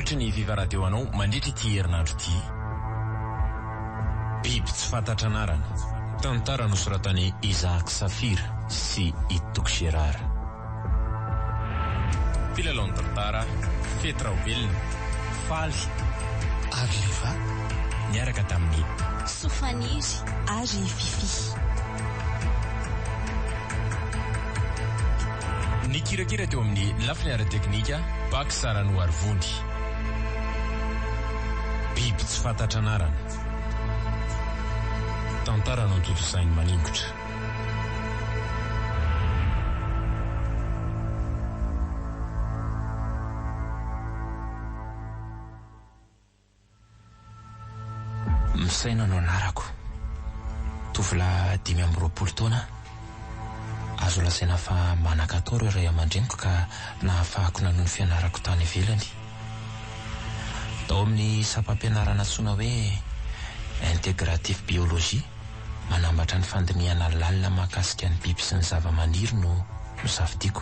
Atolotry ny Viva Radio anao mandritra ity herinandro ity. Biby tsy fantatra anarana. Tantara nosoratan'i Isaac Safir sy i Toky Gérard. Mpilalao ny tantara, Fety Raobelina, Faly ary Liva, niaraka tamin'i. Sofaniry ary Fiffi. Nikirakira teo amin'ny lafiny ara-teknika, Pax Ranoarivony. Biby tsy fantatra anarana. Tantara notontosain'i Maningotra. Misaina no anarako. Tovolahy 25 taona aho. Azo lazaina fa manan-katao ireo ray aman-dreniko ka nahafahako nanohy ny fianarako tany ivelany. Tao amin'ny sampam-pianarana antsoina hoe Integrative Biologie, manambatra ny fandinihana lalina mahakasika ny biby sy ny zavamaniry no nosafidiako.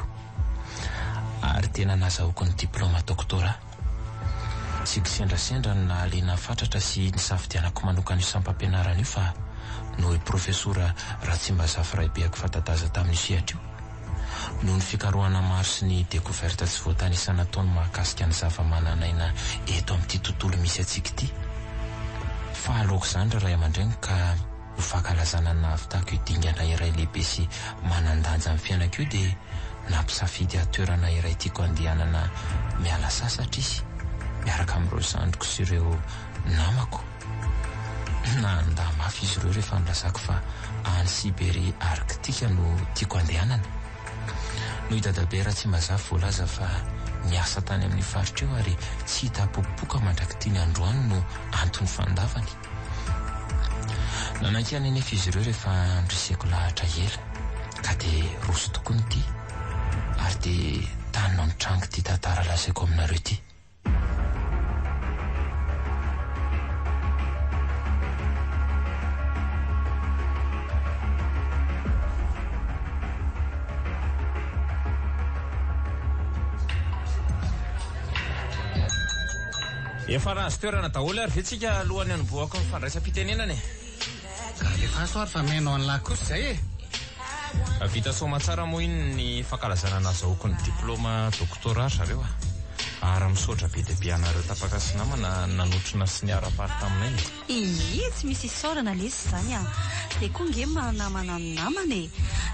Ary tena nazahoako ny diplaoma doctorat. Tsy kisendrasendra no nahaliana fatratra sy nisafidianako manokana io sampam-pianarana io fa noho i Profesora Ratsimbazafy Raibehako fanta-daza tamin'io sehatra io. Noho ny fikarohana maro sy ny découverte tsy voatanisa nataony mahakasika ny zava-manan'aina eto amin'ity tontolo misy antsika ity. Faly aok'izany ry ray aman-dreniko ka ho fankalazana ny nahavitako io dingana iray lehibe sy manan-danja amin'ny fiainako io dia nampisafidy ahy toerana iray tiako handehanana miala sasatra izy miaraka amin'ireo zandriko sy ireo namako. Nandà mafy izy ireo rehefa nilazako fa any Siberia Arktika no tiako handehanana. Noho i Dadabe Ratsimbazafy voalaza fa niasa tany amin'io faritra io ary tsy hita popoka mandrak'ity ny androany no anton'ny fandavany. Nanaiky ihany anefa izy ireo rehefa noreseko lahatra ela, ka dia roso tokoa ny tia, ary dia tany no nitranga ity tantara lazaiko aminareo ity. Efa nahazo toerana daholo ary ve tsika alohan'ny hanombohako ny fandraisam-pitenenana e? Ka alefaso ary fa mino an'lah kosa izay e! Vita soamatsara moa iny ny fankalazana nazahoako ny diplaoma doctorat ry zareo a! Ary misaotra be dia be anareo tapaka sy namana nanotrona sy niara-paly taminay e! Ie, tsy misy isaorana lesy izany an! Zay koa nge maha namana ny namana e!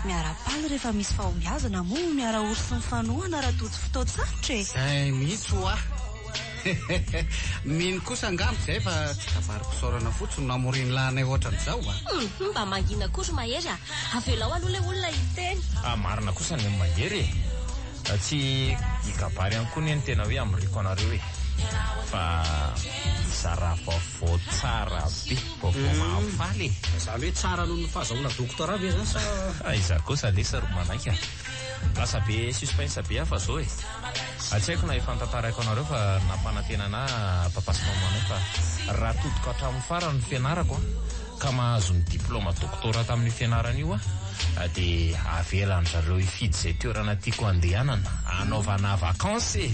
Miara-paly rehefa misy fahombiazana moa miara-ory sy mifanohana raha tojo fotoan-tsarotra e! Zay mihitsy hoa! Mino kosa angamba izay fa tsy kabarim-pisaorana fotsiny no hamorian'lah anay ohatran'izao a! Hum, mba mangina koa ry Mahery a! Avelao aloha ilay olona hiteny. Ah, marina kosa ny an'i Mahery e! Tsy hikabary ihany koa anie ny tena hoe hamoriako anareo e! Fa hizara vaovao tsara be, vaovao mahafaly e! Izany hoe tsara noho ny fahazahoana doctorat ve izany sa? Izaho kosa lesy ry manaiky a! Lasa be suspense be aho fa zao e! Tsy haiko na efa notantaraiko anareo fa nampanantena anah papa sy maman-nay fa raha todiko hatramin'ny farany ny fianarako an, ka mahazo ny diplaoma doctorat tamin'io fianarana io aho dia avelan-dry zareo hifidy izay toerana tiako handehanana hanaovana vacances e!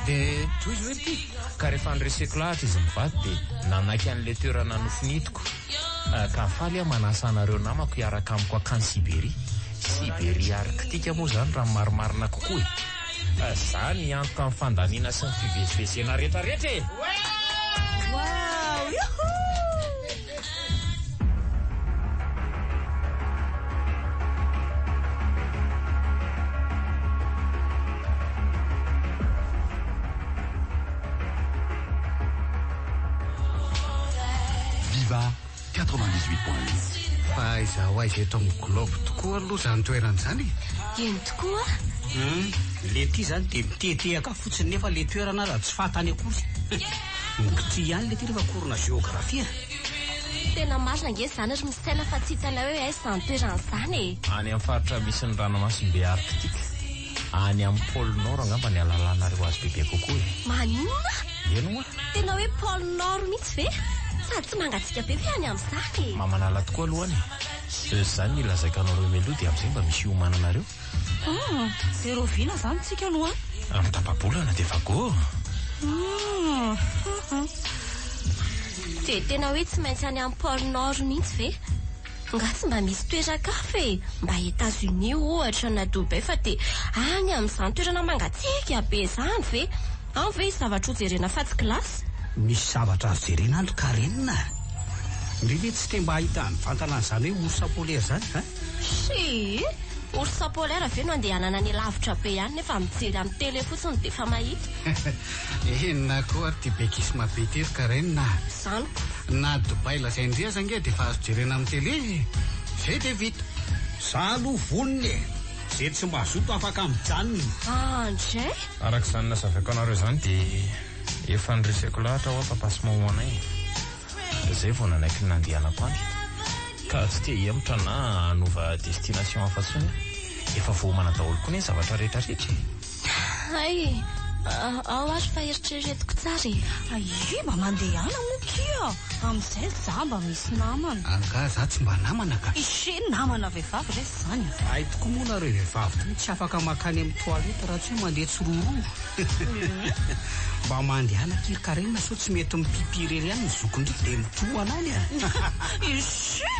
Dia tohizo hoe ity? Ka rehefa noreseko lahatra izy mivady dia nanaiky an'ilay toerana nofinidiko. Ka faly aho manasa anareo namako hiaraka amiko hankany Siberia. Siberia Arktika moa izany raha ny marimarina kokoa e. Za niantoka ny fandaniana sy ny fivezivezena rehetrarehetra e! Wow! Youhou! Viva 98.8. Fa aiza ho aiza eto amin'ny globe tokoa aloha izany toerana izany e? Eny tokoa. Hum, le ty zany de mitetehaka fotsiny nefa le toerana aza tsy fantany akory. Mikitia ihany le ty rehefa cours-na géographie. Tena marina ange izany ry Misaina fa tsy hitanay hoe aiza izany toerana izany e. Any amin'ny faritra misy ny ranomasimbe Arctique, any amin'ny pôle Nord angamba ny ahalalanareo azy bebe kokoa e. Maninona? Eny ho'a. Tena hoe pôle Nord mihitsy ve? Sady tsy mangatsiaka be ve any amin'izany e? Mamanala tokoa aloha any e. Izany no ilazaiko anareo mialoha dia amin'izay mba misy hiomananareo. Hum, dia rahoviana izany tsika no any? Amin'ny tapa-bolana dia efa go. Dia tena hoe tsy maintsy any amin'ny pôle nord mihitsy ve? Nga tsy mba misy toeran-kafa e? Mba Etats-Unis ohatra na Dubaï fa dia any amin'izany toerana mangatsiaka be izany ve? Any ve hisy zavatra ho jerena fa tsy glace? Misy zavatra azo jerena any ry Karen a! Ndry ve tsy te mba hahita mivantana an'izany hoe ours polaire izany a? Tsia! Ours polaire ve no andehanana any lavitra be any nefa mijery amin'ny télé fotsiny dia efa mahita? Inona koa ary ity bekisma be ity ry Karen a! Izany ko. Na Dubaï lazain-dry aza ange dia efa azo jerena amin'ny télé e! Zay dia vita. Za aloha vonona e! Ze tsy mazoto afaka mijanona. Andray! Araka izany nazavaiko anareo izany dia efa noreseko lahatra hoa papa sy maman anay e! Zay vao nanaiky ny nandehanako any. Ka tsy te hihemotra na hanova destination hafa intsony aho. Efa voaomana daholo koa anie ny zavatra rehetra rehetra e! Hay! Ao ary fa eritreretiko tsara e! Aie mba mandehana moa kia! Amin'izay za mba misy namana. Angaha za tsy mba namana ka! Ishe namana vehivavy re izany a! Hay tokoa moa nareo vehivavy toa tsy afaka makany amin'ny toilette raha tsy hoe mandeha tsiroaroa. Mba mandehana akia ry Karen sao tsy mety mi-pipi irery ihany ny zokindry dia mitohana any a! Ishe!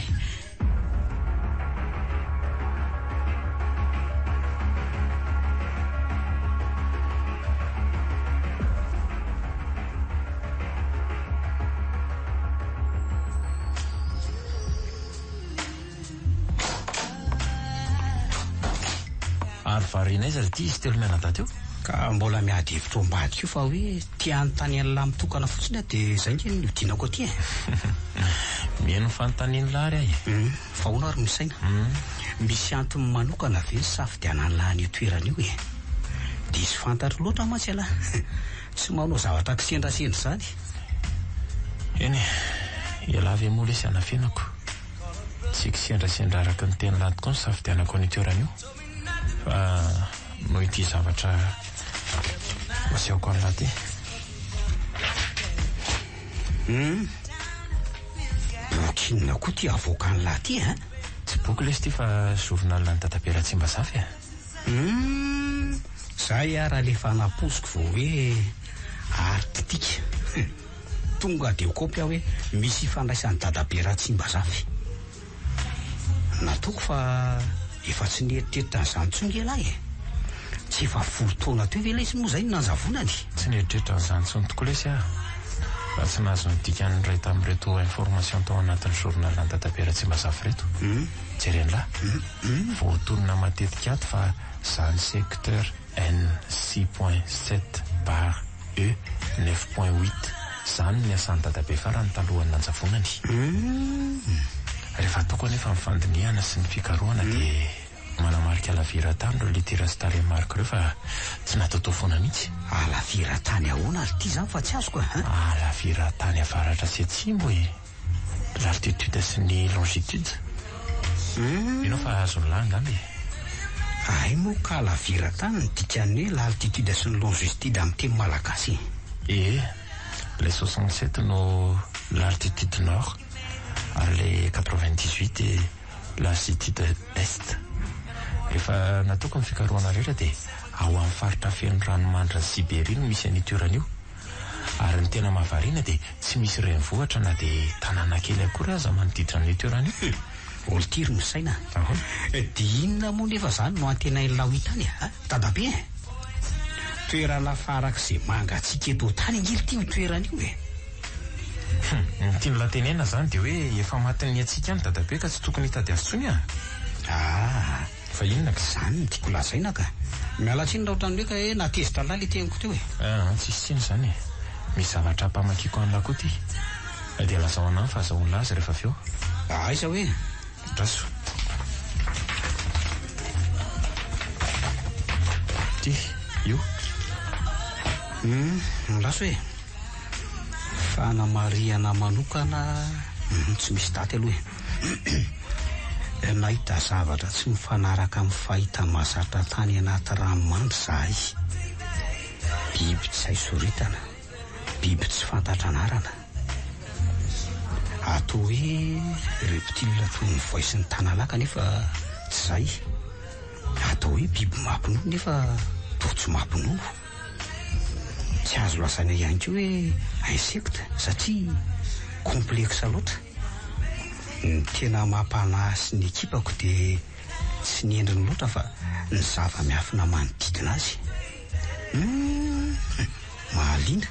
Ary variana aiza ry ty izy telo mianadahy teo? Ka mbola miady hevitra ao ambadika io fa hoe te hanontany an'lah mitokana fotsiny aho dia izay nge no niodinako aty e. Mihaino ny fanontanian'lah ary aho e. Hum, fa ahoana ary misaina? Misy antony manokana ve nisafidianan'lah an'io toerana io e? Diso fantatro loatra mantsy ialahy. Tsy manao zavatra kisendrasendra izany. Eny e, ialahy ve moa lesy hanafenako? Tsy kisendrasendra araka ny teny lahy tokoa ny nisafidianako an'io toerana io fa noho ity zavatra asehoko an'lah ity. Hum. Boky inona koa ity avoakan'lah ity a? Tsy boky lesy ity fa journal an'i Dadabe Ratsimbazafy e. Hum. Zay ara le efa nampoiziko vao hoe arctique. Tonga dia kopy aho hoe misy ifandraisan'i Dadabe Ratsimbazafy. Nataoko fa efa tsy nieritreritra an'izany intsony nge lahy e! Tsy efa folo taona teo ve lesy moa izay no nanjavonany? Tsy nieritreritra an'izany intsony tokoa lesy aho raha tsy nahazo ny dikan'ny iray tamin'ireto information tao anatin'ny journal an'i Dadabe Ratsimbazafy ireto. Jeren'lah. Voatonona matetika ato fa zany secteur N six point sept barre E neuf point huit zany ny asan'i dadabe farany talohan'ny nanjavonany. Rehefa ataoko anefa ny fandinihana sy ny fikarohana dia manamarika halaviran-tany ireo litera sy tarehimarika ireo fa tsy nataotao foana mihitsy. Halaviran-tany ahoana ary ity zany fa tsy azoko a! Halaviran-tany avaratra sy atsimo e! L'altitude sy ny longitude. Mino aho fa azon'ny lahy angamba e. Hay moa ka halaviran-tany ny dikan'ny hoe l'altitude sy ny longitude amin'ny teny malagasy e. Ee, ilay 67 no l'altitude nord ary ilay 98 l'altitude est. Rehefa nataoko ny fikarohana rehetra dia ao amin'ny faritra feno ranomandrin'i Siberia no misy an'io toerana io. Ary ny tena mahavariana dia tsy misy renivohitra na dia tanàna kely akory aza manodidina an'io toerana io. Oltiry no saina a! Dia inona moa nefa izany no antenain'lah ho hita any a? Dadabe e! Toerana farak'izay mangatsiaka eto an-tany ange ity io toerana io e! Hum, ny tian'lah tenenina izany dia hoe efa matin'ny hatsiaka any dadabe ka tsy tokony hitady azy intsony a! Ah! Fa inona ka? Zany no tiako lazaina ka. Miala tsiny raha ohatran'ny hoe ka hoe nahatezitra an'lah le teniko teo e. Aa tsisy tsiny izany e. Misy zavatra ampamakiako an'lah koa ty. Dia lazao anah fa azahoan'lah azy rehefa avy eo. Aiza hoe? Andraso. Ty, io. Hum, andraso e. Fanamarihana manokana, hum, tsy misy daty aloha e. Nahita zavatra tsy mifanaraka amin'ny fahita mahazatra tany anaty ranomandry izahay. Biby tsy hay soritana, biby tsy fantatra anarana. Atao hoe reptile toy ny voay sy ny tanalahy kanefa tsy izay. Atao hoe biby mampinono nefa. Toa tsy mampinono. Tsy azo lazaina ihany koa hoe insecte satria complexe loatra. Ny tena mampanahy sy ny ekipako dia tsy ny endriny loatra fa ny zava-miafina manodidina azy. Humm! Mahaliana.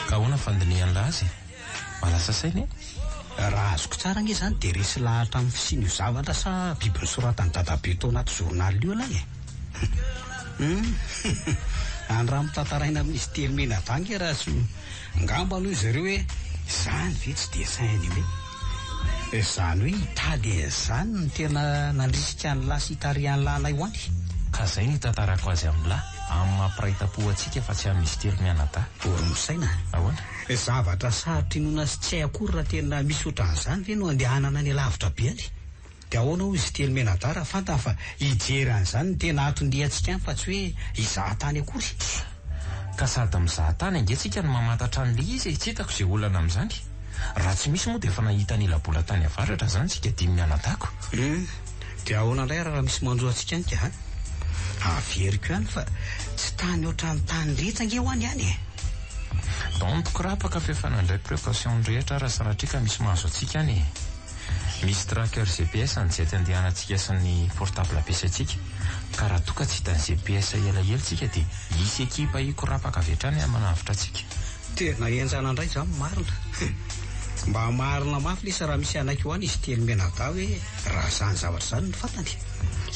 Ka ahoana fandinihan'lah azy e? Mba lasa saina e? Raha azoko tsara ange izany dia resy lahatra amin'ny fisian'io zavatra sa biby nosoratan'i dadabe tao anaty journal io ialahy e? Hum Andramo tantaraina amin'izy telo mianadahy ange raha tsy Angamba aloha izy ireo hoe izany ve tsy dessin animé? Izany hoe hitady an'izany no tena nandrisika an'lah sy hitarihan'lah anay ho any. Ka zay no hitantarako azy amin'lah, amin'ny maha mpiray tampo antsika fa tsy amin'izy telo mianadahy. Ory misaina. Ahoana? Zavatra sarotra inoana sy tsy hay akory raha tena misy ohatran'izany ve no andehanana any alavitra be any? Dia ahoana hoy izy telo mianadahy raha fantany fa hijery an'izany no tena anton-diantsika any fa tsy hoe hizaha tany akory? Ka sady mizaha tany ange tsika no mamantatra an'ilay izy e, tsy hitako izay olana amin'izany. Raha tsy misy moa dia efa nahita an'ila-bola tany avaratra izany tsika dimy mianadahy ko. Hum, dia ahoana indray ary raha misy manjo antsika any ka? Averiko ihany fa tsy tany ohatran'ny tany rehetra ange ho any any e! Don't korapaka f'efa nandray précaution ny rehetra raha sanatria ka misy mahazo antsika any e! Misy tracker GPS ny jet andehanantsika sy ny portable ampiasaintsika, ka raha toa ka tsy hitan'ny GPS elaela tsika dia hisy ekipa hikorapaka avy hatrany manavotra antsika. Tena henjana indray izany marina. Mba marina mafy lesy raha misy hanaiky ho any izy telo mianadahy hoe raha izany zavatra izany no fantany.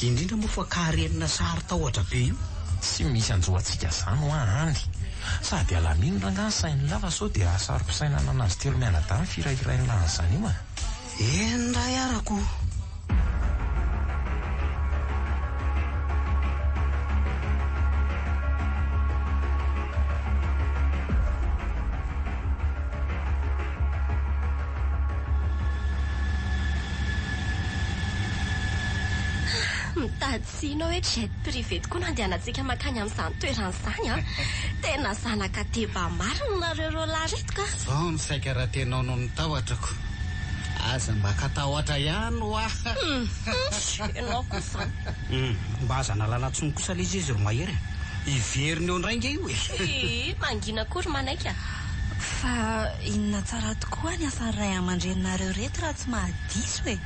Indrindra moa fa karenina saro-tahotra be io. Tsy misy hanjo antsika izany hoa any. Sady alamino rangaha ny sain'lah fa sao dia hahasaro-pisainana anazy telo mianadahy ny firahirain'lah an'izany io a! Eny ray arako. Mitady tsiny aho hoe jet privé tokoa no andehanantsika mankany amin'izany toerana izany an! Tena zanaka deba marina nareo roalahy ireto ka! Zao no saika raha tenao noho ny tahotrako. Aza mba katahotra ihany hoa. Ianao koa izany. Mba aza analana tsony kosa le izy ry Mahery a! Hiverina eo indray nge io e! Ii, mangina koa ry Manaiky a! Fa inona tsara tokoa ny asan'ny ray aman-dreninareo ireto raha tsy mahadiso e!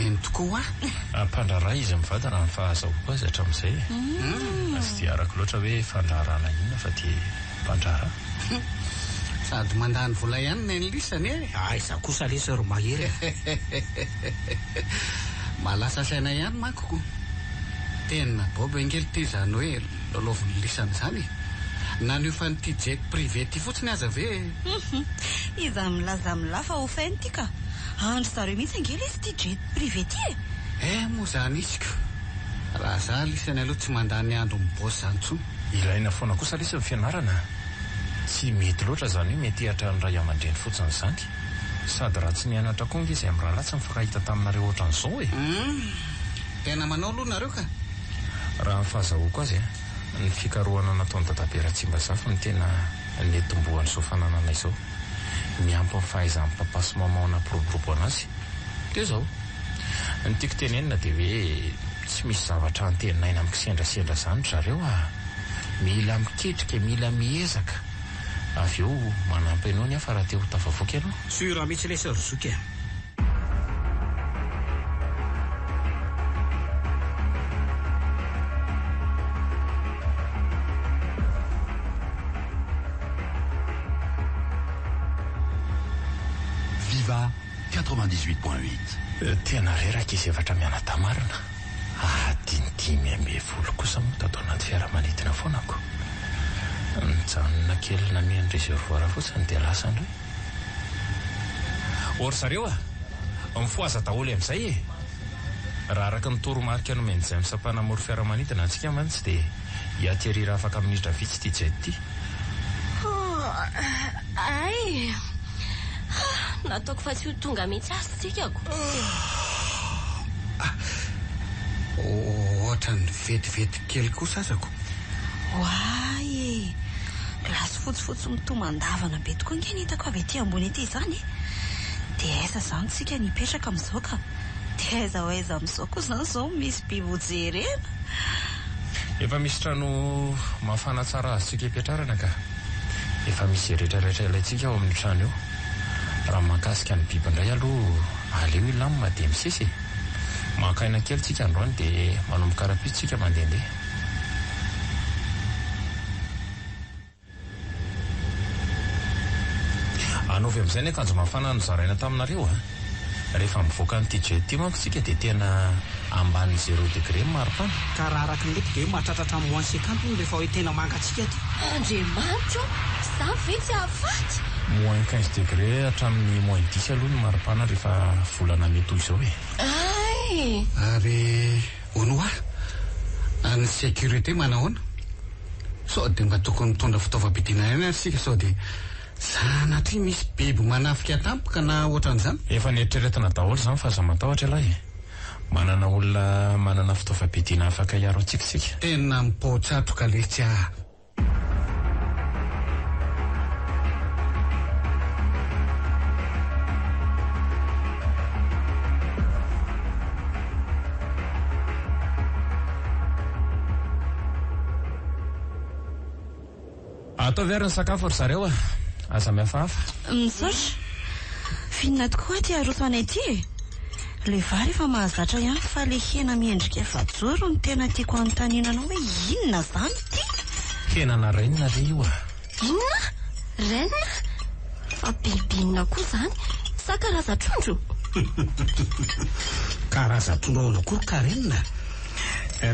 Eny tokoa hoa! Mpandraharaha izy mivady raha ny fahazahoako azy hatramin'izay e! Tsy dia arako loatra hoe fandraharahana inona fa dia mpandraharaha. Sady mandany vola ihany ny an'lisany e! Aiza kosa lesy ry Mahery a! Mahalasa saina ihany manko ko! Tena bob ange ity izany hoe lalaovin'ny lisany izany e! Na ny hofan'ity jet privé ity fotsiny aza ve e! Iza milaza amin'lah fa hofainy ity ka! Andry zareo mihitsy ange lesy ity jet privé ity e! Eh moa izany izy ko! Raha za lisany aloha tsy mandany andro mi-boss izany intsony. Ilaina foana kosa lesy ny fianarana a! Tsy mety loatra izany hoe miantehatra ny ray aman-dreny fotsiny izany. Sady raha tsy nianatra koa ange izay mirahalahy tsy nifankahita taminareo ohatran'izao e! Humm! Tena manao aloha nareo ka! Raha ny fahazahoako azy a, ny fikarohana nataon'i Dadabe Ratsimbazafy no tena nitomboan'izao fananana izao. Miampy ny fahaizan'i Papa sy Maman nampiroborobo anazy. Dia izao. Ny tiako tenenina dia hoe tsy misy zavatra antenaina amin'ny kisendrasendra izany ry zareo a! Mila miketrika, mila miezaka. Avy eo manampy anao ny hafa raha te ho tafavoaka ianao. Sur mihitsy lesy ry zoky a! Viva 98.8. Tena reraka izy efatra mianadahy marina. Adiny 15 kosa moa tato anaty fiaramanidina foana ko. Nijanona kely nameno réservoir fotsiny dia lasa indray. Ô ry zareo a! Mifohaza daholo amin'izay e! Raha araka ny toromarika nomen'i James mpanamory fiaramanidina antsika mantsy dia hi-atterrir afaka minitra vitsy ity jet ity. Hay! Nataoko fa tsy ho tonga mihitsy aza isika ko. Ohatran'ny. ohatran'ny vetivety kely kosa aza ko. Oay e! Gilasy fotsifotsy mitomandavana be tokoa ange ny hitako avy ety ambony ety izany e! Dia aiza izany tsika no hipetraka amin'izao ka? Dia aiza ho aiza amin'izao koa izany izao no misy biby ho jerena? Efa misy trano mafana tsara azontsika ipetrarana ka. Efa misy izay rehetra rehetra ilaintsika ao amin'io trano io. Raha mahakasika ny biby indray aloha, aleo hilamina dia misesy e! Maka aina kely tsika androany dia manomboka rahampitso tsika mandehandeha. Anaovy amin'izay ny akanjo mafana nozaraina taminareo a! Rehefa mivoaka an'ity jet ity manko tsika dia tena ambanin'ny zéro degré ny maripana. Ka raha araka ny mety dia hoe mahatratra hatramin'ny moins cinquante hono rehefa hoe tena mangatsiaka aty. Andriamanitra ô! Izany ve tsy hahafaty? Moins quinze degré hatramin'ny moins dix aloha ny maripana rehefa volana mey toy izao e! Hay! Ary hono hoa, ny sécurité manahoana? Sao dia mba tokony mitondra fitaovam-piadiana ihany ary isika sao dia sanatria misy biby manafika tampoka na ohatran'izany? Efa neritreretina daholo izany fa aza matahotra ialahy e! Manana olona manana fitaovam-piadiana afaka hiaro antsika isika. Tena mipoa-tsatroka letsy ah! Ataovy ary ny sakafo ry zareo a! Aza mihafahafa. Misaotra. F'inona tokoa ity aroso anay ity e? Ilay vary efa mahazatra ihany fa ilay hena miendrika efajoro no tena tiako hanontaniana anao hoe inona izany ity? Henana reine re io a! Inona? Reine? Fa biby inona koa izany? Sa karazan-trondro? Karazan-trondro ahoana koa ry Karen a?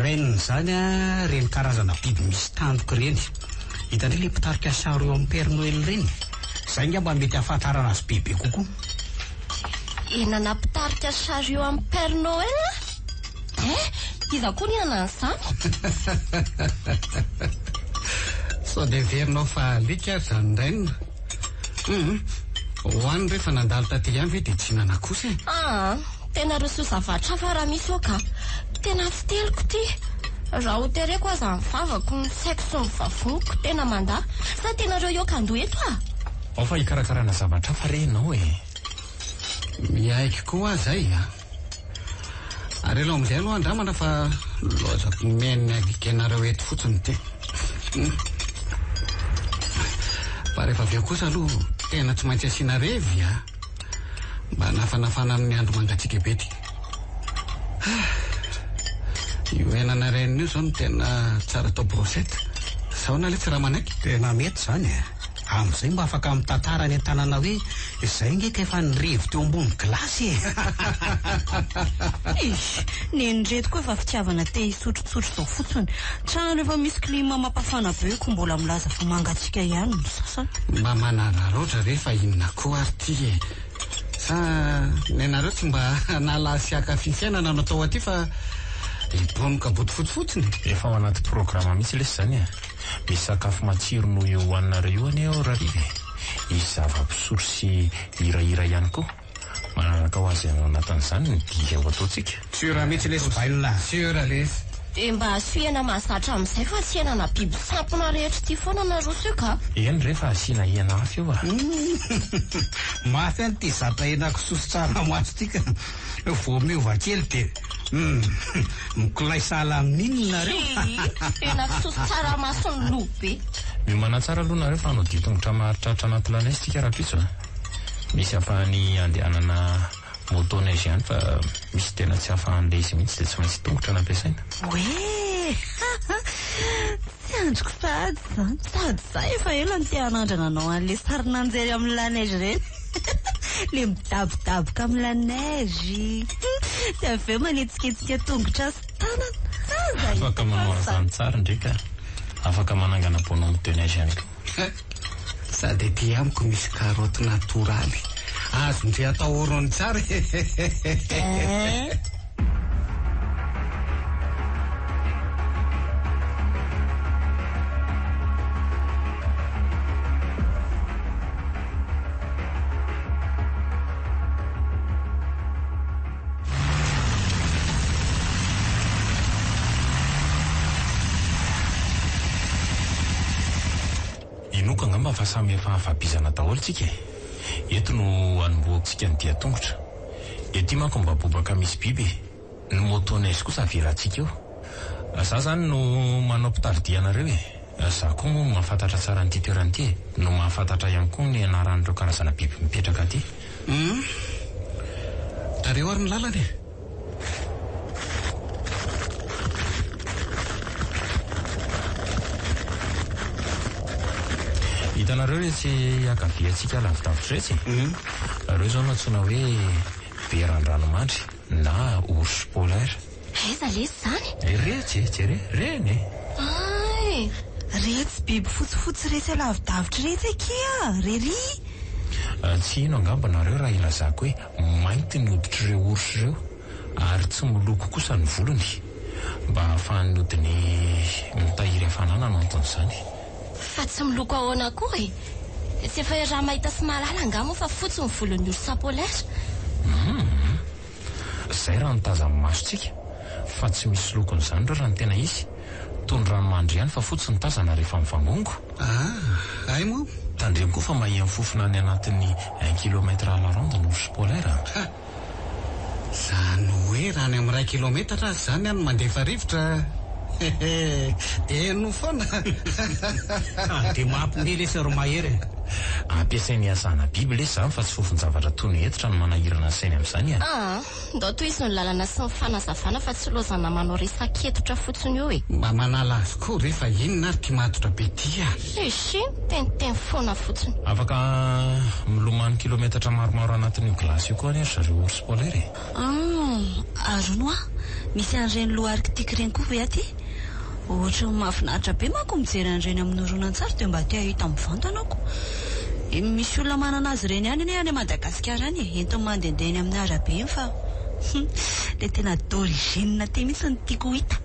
Reine izany a, ireny karazana biby misy tandroka ireny. Hitan-dry ilay mpitarika chariot amin'ny Père Noël ireny? Izay angamba mety hahafantarana azy bebe kokoa. Henana mpitarika chariot amin'ny Père Noël? Eh! Iza koa nihinana an'izany? Sao dia heverinao fa alika ary izany Reine? Hum, ho any re fa nandalo taty ihany ve dia tsy hihinana kosa e? Aa, tena rosoa zavatra hafa raha misy eo ka! Tena tsy teliko ity! Raha ho tereko aza ny vavako, ny saiko sy ny vavoniko tena mandà. Sa tianareo hihoaka-doha eto ah? Ao fa hikarakarana zavatra hafa re ianao e! Miaiky koa aho izay a! Ary aleo amin'izay aloha andramana fa lozako mihaino ny agigenareo eto fotsiny ity. Fa rehefa avy eo kosa aloha tena tsy maintsy asiana revy a! Mba hanafanafana amin'ny andro mangatsiaka be ity. Io henana reniny io izao no tena tsara atao brochette. Sa ahoana letsy raha manaiky? Tena mety izany e! Amin'izay mba afaka mitantara any an-tanana hoe izay ange ka efa nirevy teo ambony gilasy e! Eish! Nen'ireto koa efa fitiavana te hisotrotsotro izao fotsiny. Trano efa misy climat mampafana be ko mbola milaza fa mangatsiaka ihany ny sasany. Mba manararaotra re fa inona koa ary ty e! Sa nenareo tsy mba hanala sy hankafy fiainana no atao aty fa hibonoka bodofotsy fotsiny? Efa ao anaty programa mihitsy lesy izany e! Misy sakafo matsiro noho io hohaninareo io anie ao Rariva e! Hisy zava-pisotro sy hirahira ihany koa. Manaraka ho azy ao anatin'izany ny dihy ho ataontsika. Sur mihitsy lesy bainina. Sur lesy. Dia mba asio hena mahazatra amin'izay fa tsy henana biby sampona rehetra ity foana naroso io ka. Eny re fa asiana hena hafa io a! Mafy any ity zatra henakisoa sy tsaramaso ity ka. Vao miova kely dia humm mikolay sahala amin'inona nareo? Henakisoa sy tsaramaso ny loha be. Miomàna tsara aloha nareo fa hanao dian-tongotra maharitraritra anaty la neige tsika rahampitso a! Misy afahany andehanana moto neige ihany fa misy tena tsy afahan'ilay izy mihitsy dia tsy maintsy tongotra no ampiasaina. Oee! Tsy andriko sahady izany. Sady za efa ela no te hanandrana anao an'ilay sarin'anjely amin'ny la neige ireny. Ilay midabodaboka amin'ny la neige. Dia avy eo manetsiketsika tongotra sy tanana. Aza Afaka hitako manao ary an'izany izany. tsara ndry ka. Afaka manangana bonhomme de neige ihany koa. Sady aty amiko misy carotte natoraly. Azon-dry atao orony tsara e. angamba fa samy efa afa-bizana daholo tsika e. Eto no anombohantsika ny dian-tongotra. Ety manko mba bobaka misy biby e. Ny moto neige kosa avelantsika eo. Za zany no manao mpitari-dia anareo e. Za koa moa mahafantatra tsara an'ity toerana ity e. No mahafantatra ihany koa ny anaran'ireo karazana biby mipetraka aty. Hum. Tariho ary ny lalana e. Hitanareo iretsy ankaviantsika lavidavitra iretsy e? Ireo izao no antsoina hoe beran-dranomandry na ours polaire. Aiza lesy izany? Iretsy e, jere, ireny e! Hay! Retsy biby fotsifotsy retsy alavidavitra retsy akia! Rery! Tsy hino angamba nareo raha ilazako hoe mainty ny hoditr'ireo ours ireo ary tsy miloko kosa ny volony. Mba ahafahan'ny hodiny mitahiry hafanana no anton'izany. Fa tsy miloko ahoana koa e? Tsy efa iaraha-mahita sy mahalala angaha moa fa fotsy ny volon'ny ours polaire? Humm. Izay raha ny tazan'ny masontsika fa tsy misy lokony izany ireo raha ny tena izy. Toy ny ranomandry ihany fa fotsy ny tazana rehefa mivangongo. Ah, hay moa. Tandremo koa fa mahia mifofona any anatin'ny un kilomètre à la ronde ny ours polaire a! Ha! Izany hoe raha any amin'ny iray kilometatra aza izany aho no mandefa rivotra hehe! Dia heno foana! Ha! Dia mampiomehy lesy ry Mahery e! Ampiasainy hiasana biby lesy izany fa tsy fofon-javatra toy ny hentitra no manahirana ny sainy amin'izany a! Aa! Ndao tohizo ny lalana sy ny fanazavana fa tsy lozana manao resak'hetotra fotsiny io e! Mba manala azy koa re fa inona ary ty matotra be ty a! Eshi, miteniteny foana fotsiny. Afaka milomano kilometatra maromaro anatin'io glace io koa anie ry zareo ours polaire e! Humm, ary hono hoa, misy an'ireny loup arctique ireny koa ve aty? Ohatran'ny mahafinaritra be manko mijery an'ireny amin'ny horonantsary dia mba te hahita mivantana aho ko. Misy olona manana azy ireny ihany anie any Madagasikara any e, entiny mandehandeha eny amin'ny arabe eny fa hum, ilay tena d'origine aty mihitsy no tiako ho hita.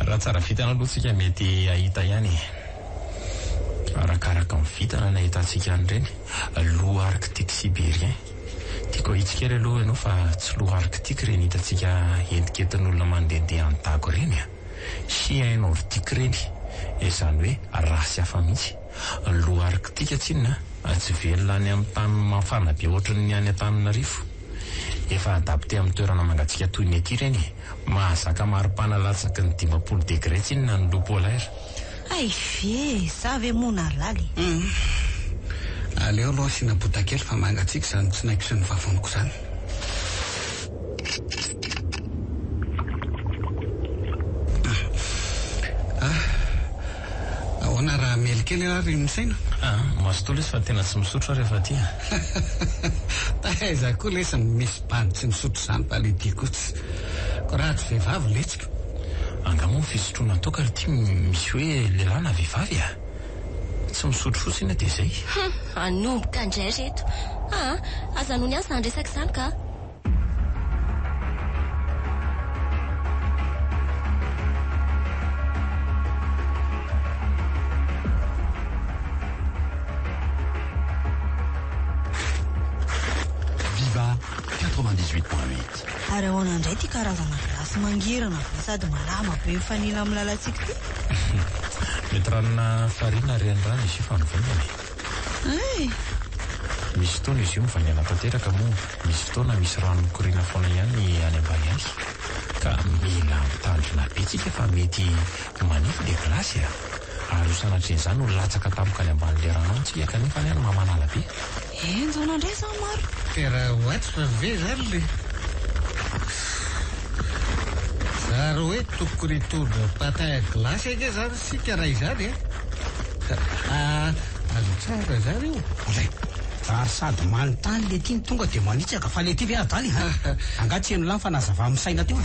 Raha tsara vintana aloha tsika mety hahita ihany e. Arakaraka ny vintana no ahitantsika an'ireny. Loup arctique sibérien. Tiako ahitsy kely aloha ianao fa tsy loup arctique ireny hitantsika entinketin'olona mandehandeha any Dago ireny a! Chien nordique ireny, izany hoe race hafa mihitsy. Ny loup arctique tsinona tsy velona any amin'ny tany mafana be ohatran'ny any Antananarivo. Efa adapté amin'ny toerana mangatsiaka toy ny aty ireny e! Mahazaka maripana latsaky ny 50 degré tsinona ny loup polaire. Hay ve e! Za ve moa nahalala e! Humm. Aleo aloha asiana bota kely fa mangatsiaka izany tsinaiko sy ny vavoniko izany. Ah. Ahoana raha hamely kely aho ry Misaina? Ah, mazotoa lesy fa tena tsy misotro aho rehefa aty a. Taiza koa lesy no misy bandy tsy misotro izany fa le ty koa tsy. Ko raha tsy vehivavy letsiko. Angaha moa ny fisotroana toaka ry ty misy hoe lehilahy na vehivavy a? Tsy misotro fotsiny aho dia izay. Hum, hanomboka indray reto. Aa, aza anony ahy izany resaka izany ka. Viva 98.8. Ary ahoana indray ity karazana gilasy mangirana be sady malama be mifanila amin'ny lalantsika ity? Mety ranona farihy na renirano izy io fa mivaingana e. Hay! Misy fotoana izy io mivaingana tanteraka moa misy fotoana misy rano mikoriana foana ihany any ambany any. Ka mila mitandrina be tsika fa mety manify le gilasy a! Ary ho sanatrian'izany ho latsaka tampoka any ambanin'le rano any tsika kanefa any any mamanala be. Henjana indray izany marina. Terawatt ve zany le zary hoe tokony hitondra patin à glace ange zany isika raha izany e! Azo tsara zany io. Oay! Ary sady manontany le ty no tonga de manitsaka fa le ty ve adala e? Angaha tsy henon'lah ny fanazava misaina teo e?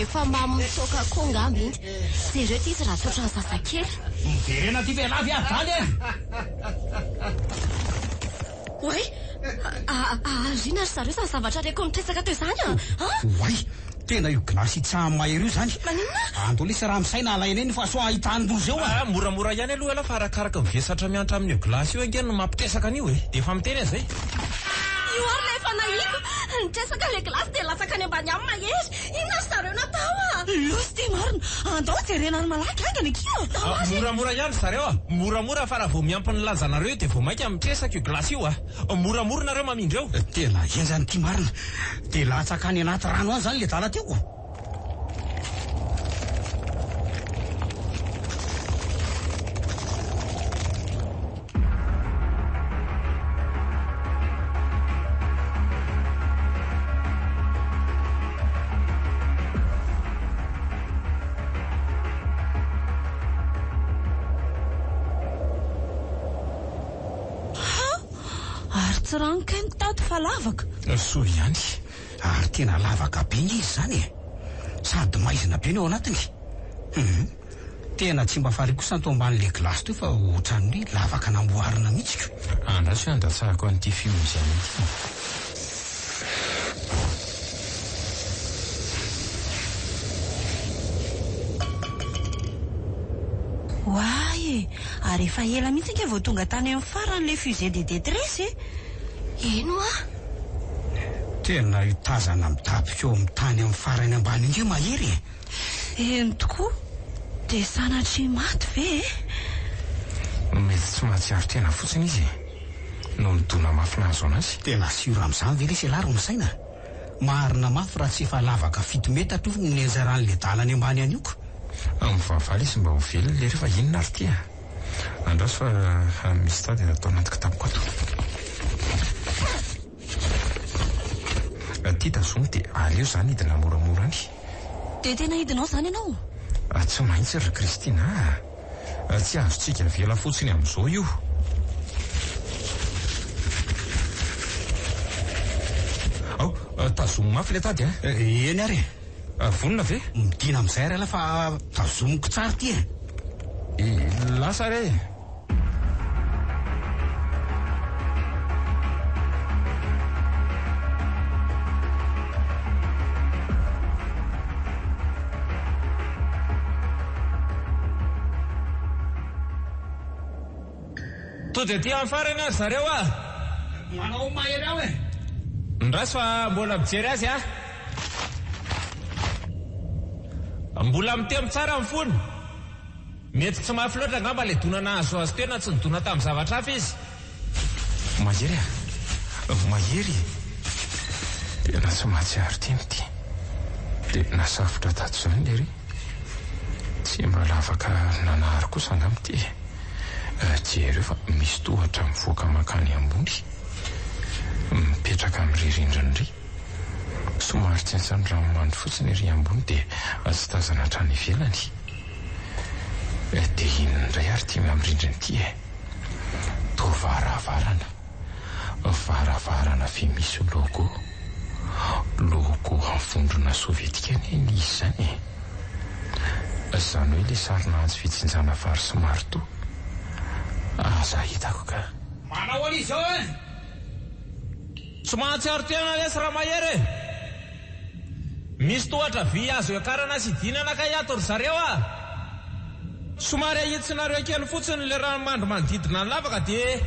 Efa mamo mitoaka koa angamba iny. Jereo ty izy raha tsy ohatran'ny zazakely. Miverena aty ve elah ve adala e? Oay! Ary inona ry zareo izany zavatra reko nitresaka teo izany an? Oay! Tena io glace itsahan'i Mahery io izany. Maninona? Andao lesy raha misaina alaina eny fa sao ahitany loza eo ah! Moramora ihany aloha ialahy fa arakaraka ny vesatra miantra amin'io glace io ange no mampitresaka an'io e! Dia efa miteny aho izay. Io ary ilay efa nahiko! Nitresaka ilay glace dia latsaka any ambany any Mahery! Inona ry zareo natao ah? Loza ity marina! Andao jerena any malaky haingana akia! Moramora ihany ry zareo a! Moramora fa raha vao miampy ny lanjanareo io dia vao mainka mitresaka io glace io a! Moramora nareo mamindra eo! Tena henjana ity marina! Dia latsaka any anaty rano any izany le dala teo? Ary tsy rano kay ny tato fa lavaka. Soa ihany. Ary tena lavaka be nge izy izany e! Sady maizina be ny ao anatiny. Hum. Tena tsy mba farihy kosa ny tao ambanin'ilay glace teo fa ohatran'ny hoe lavaka namboarina mihitsy ko. Andraso hoe andatsahako an'ity fihomezana ity. Oay e! Ary efa ela mihitsy ange vao tonga tany amin'ny farany ilay fusée de détresse e! Eny hoa! Tena io tazana midaboka eo amin'ny tany amin'ny farany ambany io nge mahery e! Eny tokoa, dia sanatria maty ve e? Mety tsy mahatsiaro tena fotsiny izy e, noho ny dona mafy nahazo anazy. Tena sûr amin'izany ve lesy ialahy ry misaina? Marina mafy raha tsy efa lavaka fito metatra io no nianjaran'ilay dala any ambany any io ko. Mivavaha lesy mba ho velona lery fa inona ary ity a? Andraso fa misy tady ato anaty kitapoko ato. Ty tazomy dia aleo zany hidina moramora any. Dia tena hidina ao zany ianao? Tsy maintsy ry Christine a! Tsy azontsika avela fotsiny amin'izao io. Ao, tazomy mafy ilay tady a! Eny ary e! Vonona ve? Midina amin'izay ary ialahy fa tazomiko tsara ity e! Lasa re e! Tody aty amin'ny farany ary zareo ah! Manao mahery ao e! Ndraso fa mbola mijery azy ah! Mbola mitempo tsara ny fony. Mety tsy mafy loatra angamba ilay dona nahazo azy teo na tsy nidona tamin'ny zavatra hafa izy. Mahery a! Mahery e! Tena tsy mahatsiaro tena ity. Dia nasafotra tato izany lery. Tsy mba lavaka nanary kosa angamba ity e. Jereo fa misy tohatra mivoaka mankany ambony. Mipetraka amin'irỳ rindrina irỳ. Somary tsentsin'ny ranomandry fotsiny ery ambony dia tsy tazana hatrany ivelany. Dia inona indray ary ity amin'ny rindrina ity e? Toa varavarana. Varavarana vy misy logo. Logo an'ny vondrona sovietika anie ny izy izany e! Izany hoe ilay sarina antsy fijinjana vary sy maritoa. Aza hitako ka. Manao an'izy izao e! Tsy mahatsiaro tena lesy Ramahery e! Misy tohatra vy azo iakarana sy idinana kay ato ry zareo a! Somary ahitsinareo kely fotsiny le ranomandry manodidina ny lavaka dia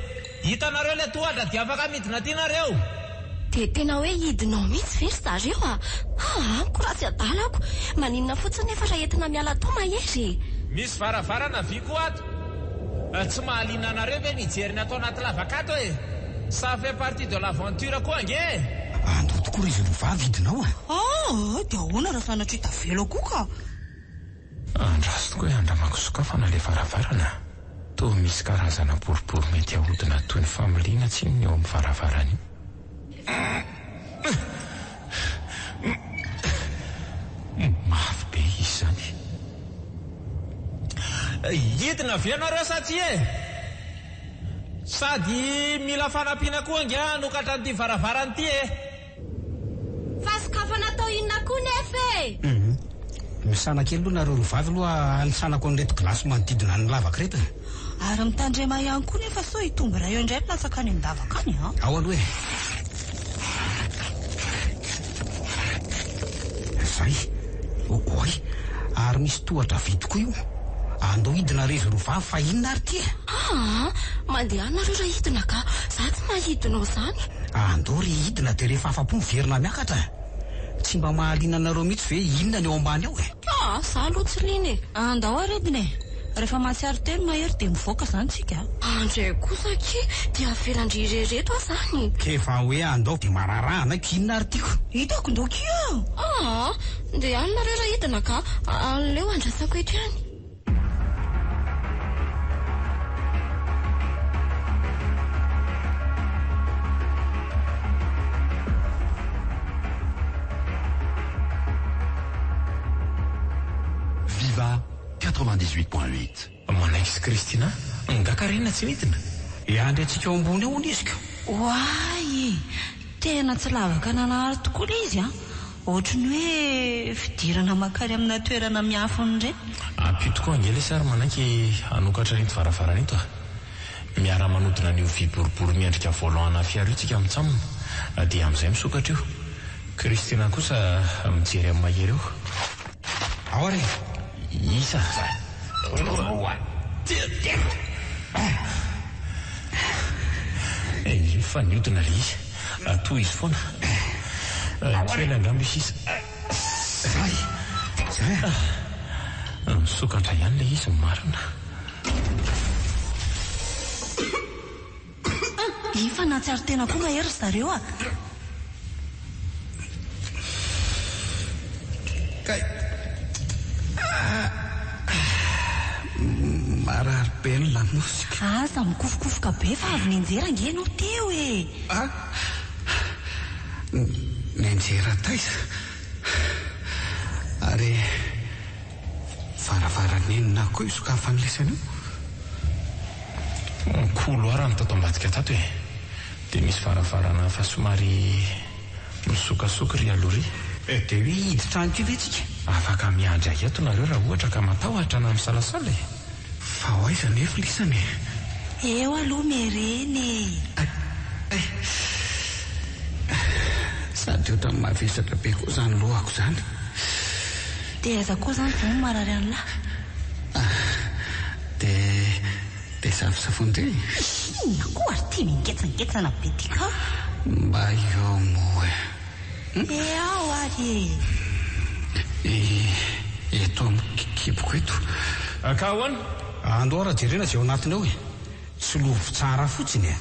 hitanareo le tohatra dia afaka midina aty nareo! Dia tena hoe hidina ao mihitsy ve ry zareo a! Aa amiko raha tsy adala ako! Maninona fotsiny nefa raha entina miala tao Mahery e! Misy varavarana vy koa ato. Tsy mahaliana anareo ve ny hijery ny ato anaty lavaka ato e? Ça fait partie de l'aventure koa ange e! Andao tokoa ry izy roa vavy hidina ao a! Aa! Dia ahoana raha sanatria tavela koa ka? Andraso tokoa e, andramako sokafana ilay varavarana. Toa misy karazana boribory mety haodina toy ny familiana tsinona eo amin'ny varavarana io. Mafy be izy izany. Hidina ve nareo sa tsia e? Sady mila fanampiana koa ange hanokatra an'ity varavarana ity e! Fa sokafana atao inona koa nefa e? Hum. Misana kely aloha nareo roa vavy aloha hanisanako an'ireto glace manodidina ny lavaka ireto e. Ary mitandrema ihany koa nefa sao hitombo iray eo indray milatsaka any an-davaka any an. Ao aloha e. Zay. Oay. Ary misy tohatra vy tokoa io. Andao hidina re izy roa vavy fa inona ary ity e? Aa! Mandehana nareo raha hidina ka! Za tsy mahay hidina ao zany. Andao re hidina dia rehefa afa-po miverina miakatra. Tsy mba mahaliana anareo mihitsy ve inona ny ao ambany ao e? Ah, za aloha tsy liana e. Andao ary hidina e. Rehefa mahatsiaro tena Mahery dia mivoaka izany tsika a. Andray kosa akia dia avelan-dry irery eto aho izany. K'efa hoe andao dia mararaha anay k'inona ary tiako. Hitako ndao kia. Aa, ndeha any nareo raha hidina ka, aleo andrasako eto ihany. Viva 98.8. Manaiky sy Christina, nga Karina tsy midina? Hiandry antsika ao ambony ao hono izy ka. Oay e! Tena tsy lavaka nanahary tokoa ilay izy an! Ohatry ny hoe fidirana mankany amina toerana miafina ireny. Ampio tokoa ange ilay sary manaiky hanokatra an'ito varavarana ito a! Miara-manodina an'io vy boribory miendrika volant ana fiara io tsika mitsamina dia amin'izay misokatra io. Christina kosa mijery amin'i Mahery eo. Ao ary e! Isa, roa, telo. Iny fa niodina ilay izy. Tohizo foana. Kely angamba io sisa. Zay! Zay a! Misokatra ihany ilay izy marina. Efa nahatsiaro tena koa mahery ry zareo a! Kay! Marary be ny lamosiko. Aza mikofokofoka be fa avy nianjera ange ianao teo e! A! Nianjera taiza? Ary Varavarana inona koa io sokafan'ny lisany io? Couloir no tato ambadika tato e! Dia misy varavarana hafa somary misokasoka ry aloha ry. Dia hoe hiditra any koa ve tsika? Afaka miandry ahy eto nareo raha ohatra ka matahotra na misalasala e! Fa ho aiza anefa lisany e? Eo aloha miherena e! Ay! Sady ohatran'ny mavesatra be koa izany lohako izany. Dia aiza koa izany izao no marary an'lah? Ah! Dia dia safosafon-dry e! Inona koa ary ity mingetsangetsana be ity ka? Mba eo moa e! E ao ary e! Eto amin'ny kiboko eto. Ka ahoana? Andao raha jerena izay ao anatiny ao e! Tsilovy tsara fotsiny e!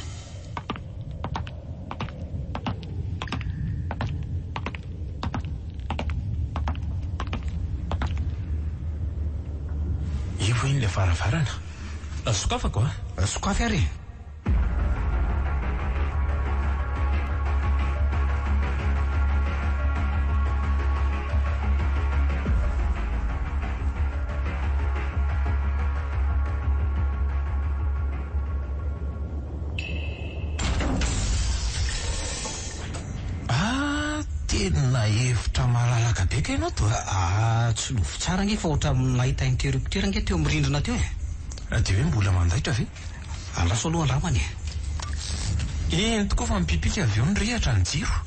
Io ve ilay varavarana? Sokafako a! Sokafy ary e! Ah, tena hevitra malalaka be kay ianao to a! Ah, tsy lovy tsara ange fa ohatran'ny nahita interrupteur ange teo amin'ny rindrina teo e! Dia hoe mbola mandaitra ve? Andraso aloha angambany e! Eny tokoa fa mipipika avy eo ny rihatra ny jiro.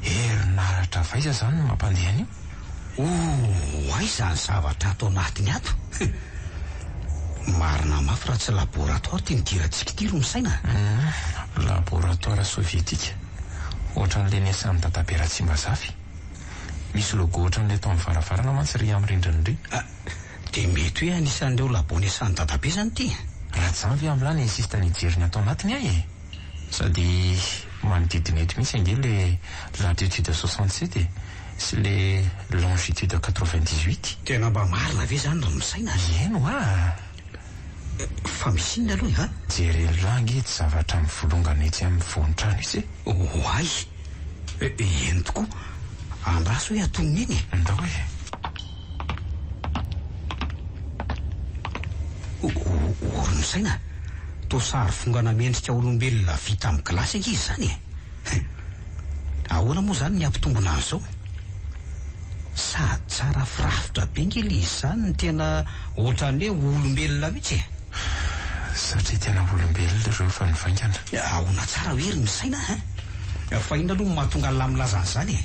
Herinaratra avy aiza izany no mampandeha an'io? Oh, aiza ny zavatra ato anatiny ato? Marina mafy raha tsy laboratoire ity nidirantsika ity ry misaina a! Hum, laboratoire sovietika. Ohatran'ilay niasan'i Dadabe Ratsimbazafy. Misy logo ohatran'ilay tao amin'ny varavarana mantsy ry amin'ny rindrina ry. Ah, dia mety hoe anisan'ireo labo niasan'i Dadabe izany ity? Raha tsy izany ve amin'lah ni-insiste nijery ny ato anatiny aho e! Sady manodidina eto mihitsy ange le latitude 67 e! Sy le longitude 98. Tena mba marina ve izany ry misaina a? Eny hoa a! Fa misy inona aloha e a? Jereo ange itsy zavatra mivolongana etsy amin'ny vohon-trano itsy e! Oay! Eny tokoa! Andraso hoe atonony eny e! Ndao e! O ry misaina, toa sary vongana mendrika olombelona vita amin'ny gilasy ange izy izany e! Ahoana moa izany ny hampitombina an'izao? Sady tsara firafitra be ange ilay izy izany no tena ohatran'ny hoe olombelona mihitsy e! Satria tena olombelona ireo fa nivaingana. Ahoana tsara hoe ry misaina a! Fa inona aloha no mahatonga an'lah milaza an'izany e?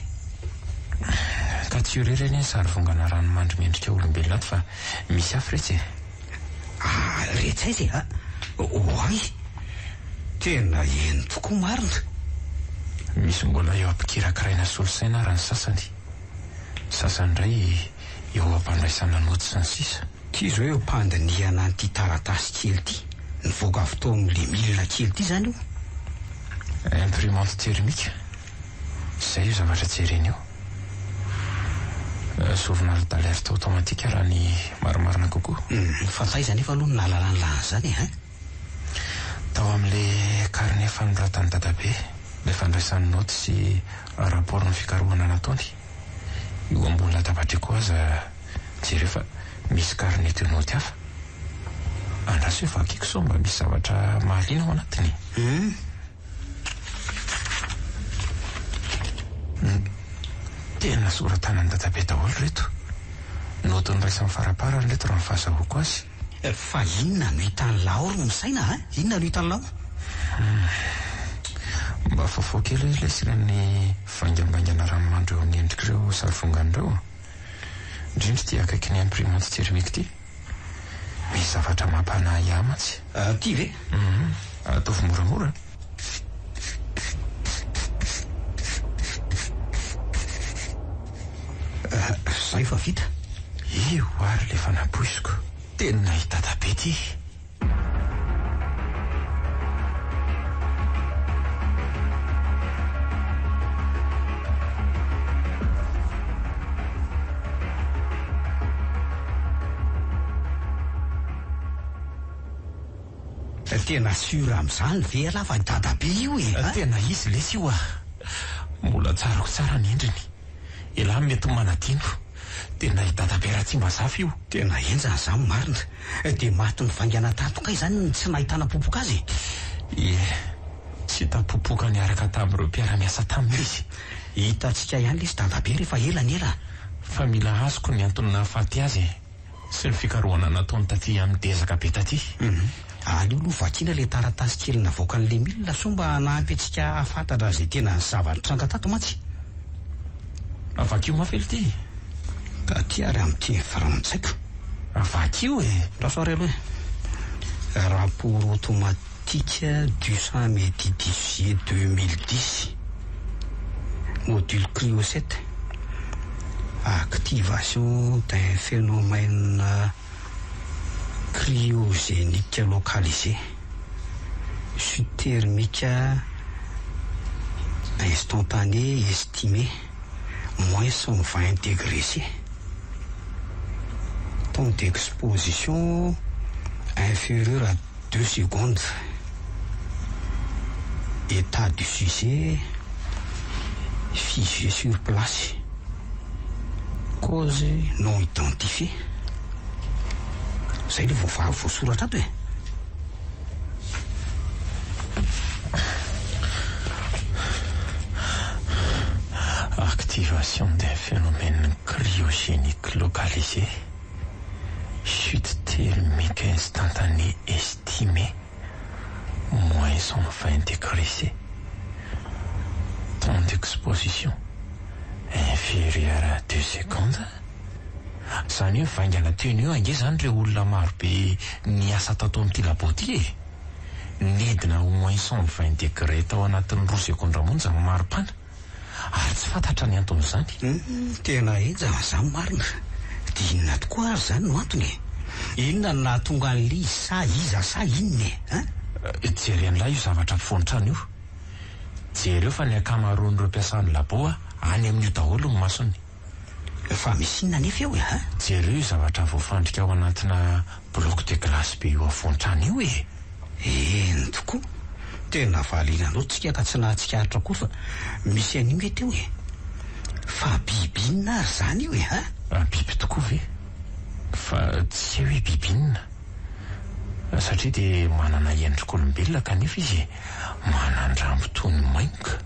Ka tsy io irery anie ny sary vongana ranomandry miendrika olombelona ato fa misy hafa retsy e! Ah, retsy aiza e? Oay! Tena eny tokoa marina! Misy mbola eo ampikirakiraina solosaina ara ny sasany. Sasany indray. Eo am-pandraisana naoty sy ny sisa. Ty izao eo am-pandinihana an'ity taratasy kely ity. Nivoaka avy tao amin'ilay milina kely ity izany io. Imprimante thermique. Izay io zavatra jerena io. Journal d'alerte automatique raha ny marimarina kokoa. Fa taiza anefa aloha no nahalalan'i lahy an'izany e, hein? Tao amin'ilay carnet fanoratan'i dadabe, ilay fandraisany naoty sy rapport ny fikarohana nataony. Io ambony latabatra io koa aza jereo fa misy carnet de notes hafa. Andraso hoe vakiko sao mba misy zavatra mahaliana ao anatiny. Hum. Tena sora-tanan'i dadabe daholo ireto. Naoty niraisan'ny faraparany ireto raha ny fahazahoako azy. Fa inona no hitan'i Lao ry misaina a? Inona no hitan'i Lao? Mba fafao kely hoe lesy ireny vaingambaingana ranomandry eo amin'ny endrik'ireo sarivongana ireo a! Indrindra ity akaikin'ny imprimante thermique ity. Misy zavatra mampanahy ahy mantsy. Ity ve? Hum, ataovy moramora. Zay efa vita. Io ary le efa nampoiziko. Tena i dadabe ty. Tena sûr amin'izany ve ialahy fa i dadabe io e? Tena izy lesy io ah! Mbola tsarako tsara ny endriny. Elah mety manadino. Tena i dadabe Ratsimbazafy io. Tena henjana izany marina. Dia maty nivaingana tato kay izany ny tsy nahitana popoka azy e? Ie, tsy hita popoka niaraka tamin'ireo mpiara-miasa taminy izy. Hitantsika ihany lesy dadabe rehefa ela ny ela. Fa mila azoko ny antony nahafaty azy e, sy ny fikarohana nataony taty amin'ny dezaka be taty. Hum, aleo aloha vakiana ilay taratasy kely navoakan'i Lemila sao mba hanampy antsika hahafantatra izay tena zava-nitranga tato mantsy. Vakio mafy aloha ity e. Ka aty ary amin'ny teny frantsay ko. Vakio e. Andraso ary aloha e. Rapport automatique du samedi dix juillet 2010. Module Cryo 7. Activation d'un phénomène cryogénique localisé. Chute thermique instantanée estimée moins 120 degrés C. Temps d'exposition inférieur à 2 secondes. État du sujet figé sur place. Cause non identifiée. Zay le voavaha voasoratra ato e. Activation d'un phénomène cryogénique localisé, chute thermique instantanée estimée, moins 120 degrés C. Temps d'exposition inférieur à 2 secondes. Izany hoe vaingana teo no eo ange izany ireo olona maro be niasa tato amin'ity labo ity e! Nidina ho moins 120 degrés tao anatin'ny roa segondra monja ny maripana ary tsy fantatra ny anton'izany. Humm tena henjana izany marina. Dia inona tokoa ary izany no antony e? Inona no nahatonga an'ilay izy sa iza sa inona e? Hein? Jeren'lah io zavatra ampovoan-trano io. Jereo fa ny ankamaroan'ireo mpiasan'ny labo any amin'io daholo ny masony. Fa misy inona anefa eo e? Hein? Jereo io zavatra voafandrika ao anatina bloc de glace be io afovoan-trano io e! Eny tokoa! Tena variana loatra tsika ka tsy nahatsikaritra akory fa misy an'io nge teo e! Fa biby inona ary izany io e? Hein? Biby tokoa ve? Fa tsy hay hoe biby inona? Satria dia manana endrik'olombelona kanefa izy manan-drambo toy ny maingoka.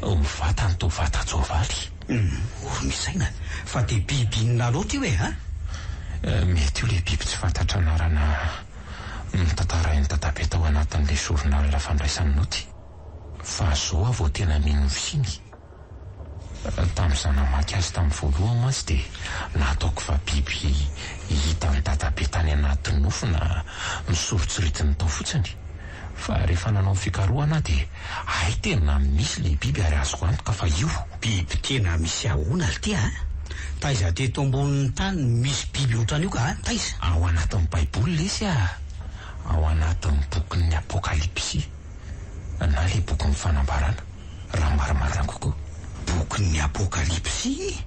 Ny vatany toa vatan-tsoavaly. Ory misaina fa dia biby inona loatra io e a? Mety io ilay biby tsy fantatra anarana notantarain'i Dadabe tao anatin'ilay journal fandraisany noty. Fa zao aho vao tena mino ny fisiany. Tamin'izaho namaky azy tamin'ny voalohany mantsy dia nataoko fa biby hitan'i Dadabe tany anaty nofy na nosoritsoritiny tao fotsiny. Fa rehefa nanao ny fikarohana aho dia hay tena misy ilay biby ary azoko antoka fa io. Biby tena misy ahoana ry ty a? Taiza teto ambonin'ny tany no misy biby ohatran'io ka a? Taiza? Ao anatin'ny baiboly lesy a! Ao anatin'ny bokin'ny apokalypsy na ilay bokin'ny fanambarana raha marimarina kokoa. Bokin'ny apokalypsy?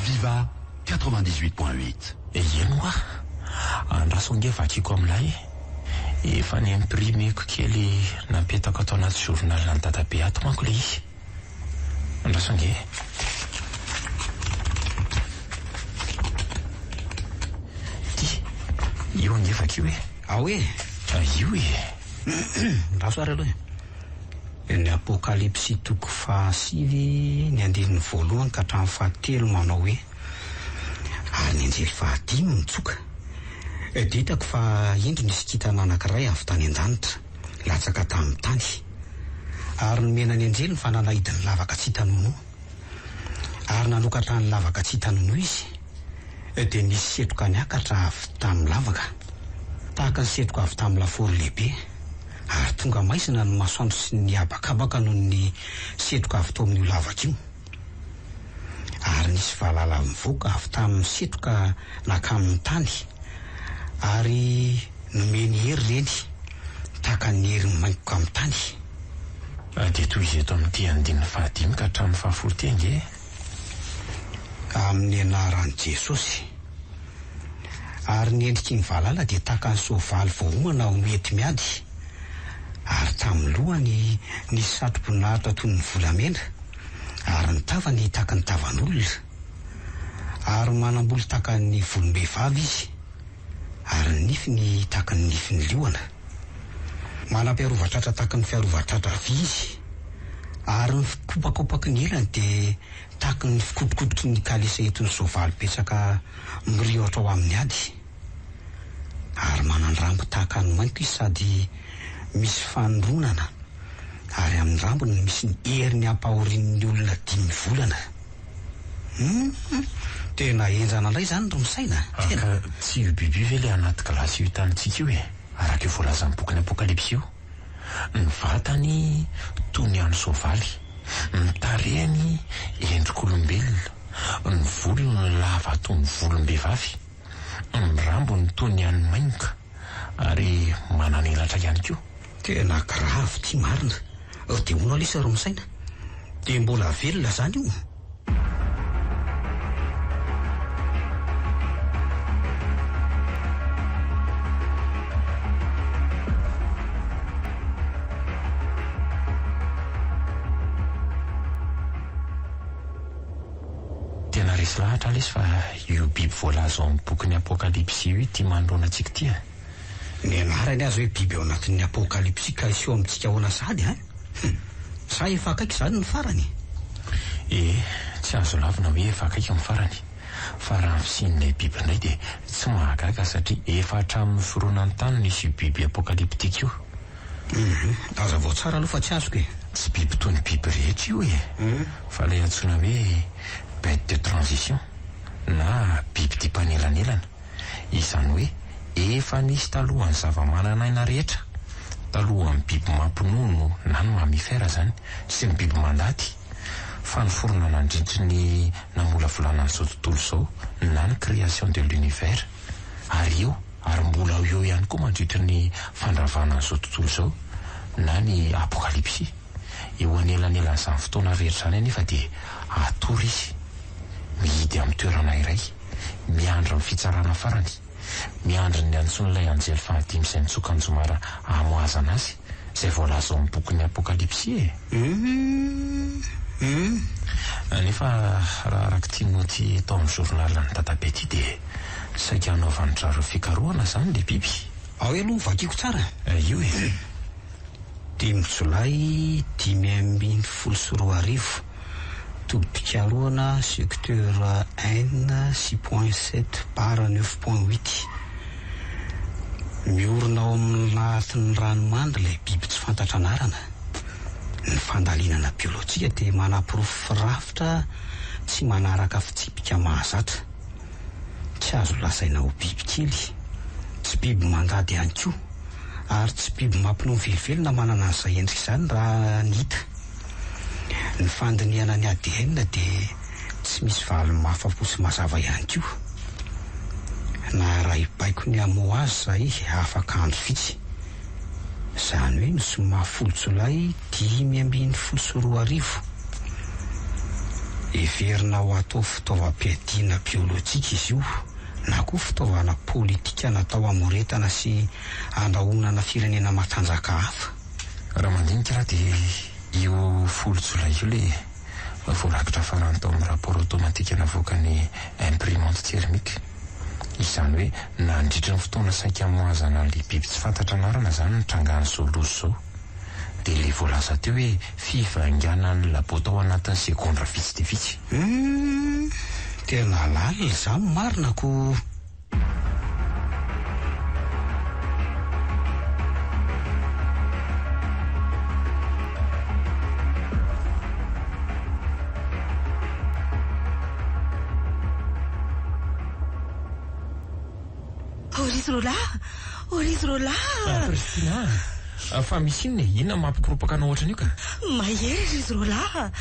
Viva 98.8. Eny hoa! Andraso ange vakiko amin'ilay e! Efa ni-imprimer-ko kely napetako ato anaty journal an'i dadabe ato manko ilay izy. Andraso ange e! Ty! Io ange vakio e! Ao e! Io e! Andraso ary aloha e! Ny Apokalypsy toko fahasivy, ny andininy voalohany ka hatramin'ny fahatelo manao hoe, Ary ny anjely fahadimy nitsoka, dia hitako fa indro nisy kintana anankiray avy tany an-danitra, latsaka tamin'ny tany. Ary nomena ny anjely ny fanalahidin'ny lavaka tsy hita nonoa. Ary nanokatra ny lavaka tsy hita nonoa izy, dia nisy setroka niakatra avy tamin'ny lavaka, tahaka ny setroka avy tamin'ny lafaoro lehibe, ary tonga maizina ny masoandro sy ny habakabaka noho ny setroka avy tao amin'io lavaka io. Ary nisy valala nivoaka avy tamin'ny setroka nankamin'ny tany, ary nomeny hery ireny, tahaka ny herin'ny maingoka amin'ny tany. Dia tohizo eto amin'ity andininy fahadimy ka hatramin'ny fahafolo ity ange e. Amin'ny anaran'i Jesosy. Ary ny endriky ny valala dia tahaka ny soavaly voaomana ho mety miady, ary tamin'ny lohany nisy satroboninahitra toy ny volamena, ary ny tavany tahaka ny tavan'olona, ary manam-bolo tahaka ny volom-behivavy izy, ary ny nifiny tahaka ny nifin'ny liona. Manam-piarovan-tratra tahaka ny fiarovan-tratra vy izy, ary ny fikopakopaky ny elany dia tahaka ny fikotrokotroky ny kalesa entin'ny soavaly betsaka miriotra ho amin'ny ady. Ary manan-drambo tahaka ny mainko izy sady misy fanindronana, ary amin'ny rambony no misy ny heriny hampahorian'ny olona dimy volana. Hum, tena henjana indray izany ry misaina a! Tena. Ka tsy io biby io ve ilay anaty gilasy io hitantsika io e? Araka io voalazan'ny bokin'ny Apokalypsy io. Ny vatany toy ny an'ny soavaly, ny tarehiny endrik'olombelona, ny volony lava toy ny volom-behivavy, ny rambony toy ny an'ny maingoka, ary manan'elatra ihany koa. Tena grave ty marina. Dia hono alisa ry misaina. Dia mbola velona zany io? Tena resy lahatra lesy fa io biby voalaza ao amin'ny bokin'ny Apokalypsy io ity manoloana antsika ity a! Ny anarany aza hoe biby ao anatin'ny Apokalypsy ka hiseho amintsika ahoana sahady an? Hum! Sa efa akaiky izany ny farany? Ee, tsy azo lavina hoe efa akaiky ny farany. Fa raha ny fisian'ilay biby indray dia tsy mahagaga satria efa hatramin'ny fironan'ny tany nisy io biby apokalyptika io. Hum, hazavao tsara aloha fa tsy azoko e. Tsy biby toy ny biby rehetra io e! Fa ilay antsoina hoe bête de transition na biby tia mpanelanelana. Izany hoe efa nisy talohan'ny zava-manan'aina rehetra, talohan'ny biby mampinono na ny mammifères izany, sy ny biby mandady, fa niforona nandritry ny namolavolana an'izao tontolo izao na ny création de l'univers, ary eo ary mbola ho eo ihany koa mandritry ny fandravana an'izao tontolo izao na ny apokalypsy. Eo anelanelan'izany fotoana rehetra izany anefa dia hatory izy, mihidy amin'ny toerana iray, miandry ny fitsarana farany, miandry ny antson'ilay anjely fahadimy izay nitsoka anjomara hamohazana azy, izay voalaza ao amin'ny bokin'ny Apokalypsy e! Nefa raha araka ity noty tao amin'ny journal-n'i dadabe ity dia saika hanaovan-dry zareo fikarohana izany ilay biby. Ao aloha vakiko tsara. Io e! Dimy jolay 2015, tobim-pikarohana secteur N six point sept barre neuf point huit. Miorina ao anatin'ny ranomandry ilay biby tsy fantatra anarana. Ny fandalinana biolojika dia manaporofo firafitra tsy manaraka fitsipika mahazatra. Tsy azo lazaina ho bibikely. Tsy biby mandady ihany koa. Ary tsy biby mampinono velively na manana an'izay endrika izany raha ny hita. Ny fandinihana ny ADN dia tsy misy valiny mahafa-po sy mazava ihany koa. Naharay baiko ny hamoha azy izahay afaka andro vitsy. Izany hoe ny zoma folo jolay 2015. Heverina ho atao fitaovam-piadiana biolojika izy io na koa fitaovana politika natao hamoretana sy handrahonana firenena matanjaka hafa. Raha mandinika raha dia io folo jolay io ilay voarakitra farany tao amin'ny rapport automatique navoakan'ny imprimante thermique. Izany hoe nandritra ny fotoana saika hamohazana an'ilay biby tsy fantatra anarana izany nitrangan'izao loza izao. Dia ilay voalaza teo hoe fivainganan'ny labo tao anatin'ny segondra vitsy dia vitsy. Humm! Tena lalina izany marina ko! Oh ry roalahy! Oh ry roalahy! Christina a! Fa misy inona e? Inona no mampikoropaka anao ohatran'io ka? Mahery ry roalahy!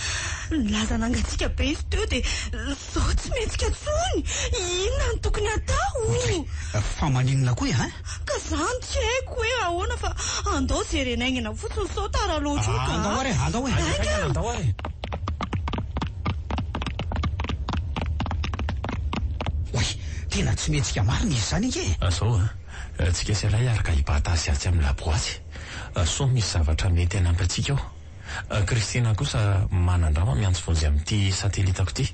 Nilaza nangatsiaka be izy teo dia izao tsy mihetsika intsony! Inona no tokony hatao? Ohatry, fa maninona koa e an? Ka zany tsy haiko hoe ahoana fa andao jerena haingana fotsiny sao tara loatra eo ka! Andao ary e, andao e! Haingana, andao ary e! Oay, tena tsy mihetsika marina izy izany ange e! Zao an, tsika sy ialahy hiaraka hibata azy atsy amin'ny labo atsy, sao misy zavatra mety hanampy antsika ao. Christina kosa manandrama miantso vonjy amin'ity satelitako ity.